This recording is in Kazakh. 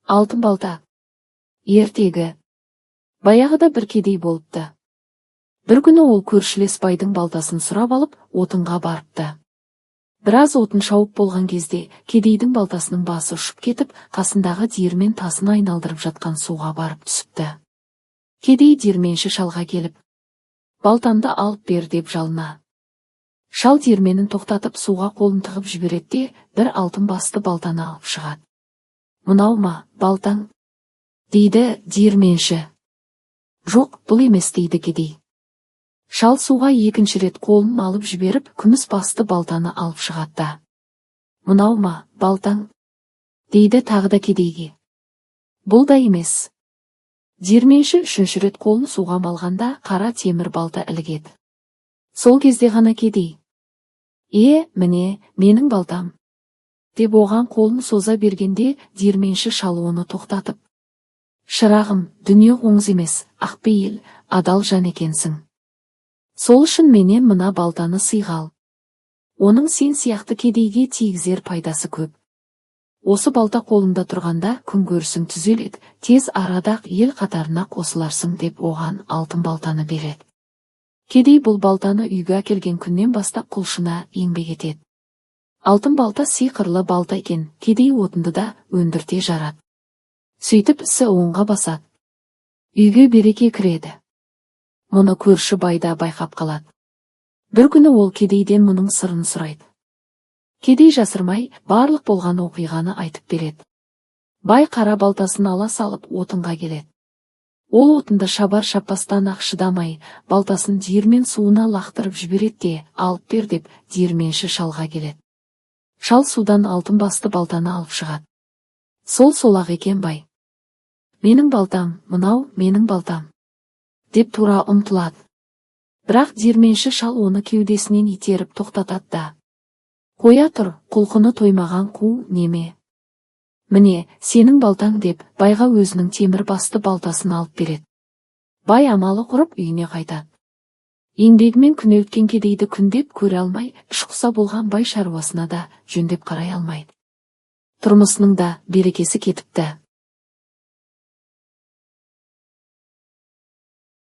Алтын балта. Ертегі. Баяғыда бір кедей болыпты. Бір күні ол көршілес байдың балтасын сұрап алып, отынға барыпты. Біраз отын шауып болған кезде кедейдің балтасының басы ұшып кетіп, қасындағы диірмен тасын айналдырып жатқан суға барып түсіпті. Кедей диірменші шалға келіп, «Балтамды алып бер», – деп жалына. Шал диірменін тоқтатып, суға қолын тығып жібереді де, бір алтын басты балтаны алып шығады. «Мынау ма, балтаң?» – дейді диірменші. «Жоқ, бұл емес», – дейді кедей. Шал суға екінші рет қолын малып жіберіп, күміс басты балтаны алып шығады да, «Мынау ма, балтаң?» – дейді тағы да кедейге. «Бұл да емес». Диірменші үшінші рет қолын суға малғанда қара темір балта ілігеді. Сол кезде ғана кедей: «Е, міне, менің балтам», – деп оған қолын соза бергенде, диірменші шал оны тоқтатып: «Шырағым, дүние қоңыз емес, ақпейіл, адал жан екенсің. Сол үшін менен мына балтаны сыйға ал. Оның сен сияқты кедейге тигізер пайдасы көп. Осы балта қолыңда тұрғанда күнкөрісің түзеледі, тез арада ел қатарына қосыларсың», – деп оған алтын балтаны береді. Кедей бұл балтаны үйге әкелген күннен бастап құлшына еңбек етеді. Алтын балта сиқырлы балта екен, кедей отынды да өндірте жарады. Сөйтіп ісі оңға басады. Үйге береке кіреді. Мұны көрші бай да байқап қалады. Бір күні ол кедейден мұның сырын сұрайды. Кедей жасырмай, барлық болған оқиғаны айтып береді. Бай қара балтасын ала салып, отынға келеді. Ол отынды шабар шаппастан-ақ шыдамай, балтасын диірмен суына лақтырып жібереді де, «Алып бер», – деп диірменші шалға келеді. Шал судан алтын басты балтаны алып шығады. Сол сол-ақ екен. Бай: «Менің балтам, мынау менің балтам», – деп тура ұмтылады. Бірақ диірменші шал оны кеудесінен итеріп тоқтатады да: «Қоя тұр, құлқыны тоймаған қу неме. Міне, сенің балтаң», – деп байға өзінің темір басты балтасын алып береді. Бай амалы құрып, үйіне қайтады. Еңбегімен күнелткен кедейді күндеп көре алмай, ішқұса болған бай шаруасына да жөндеп қарай алмайды. Тұрмысының да берекесі кетіпті.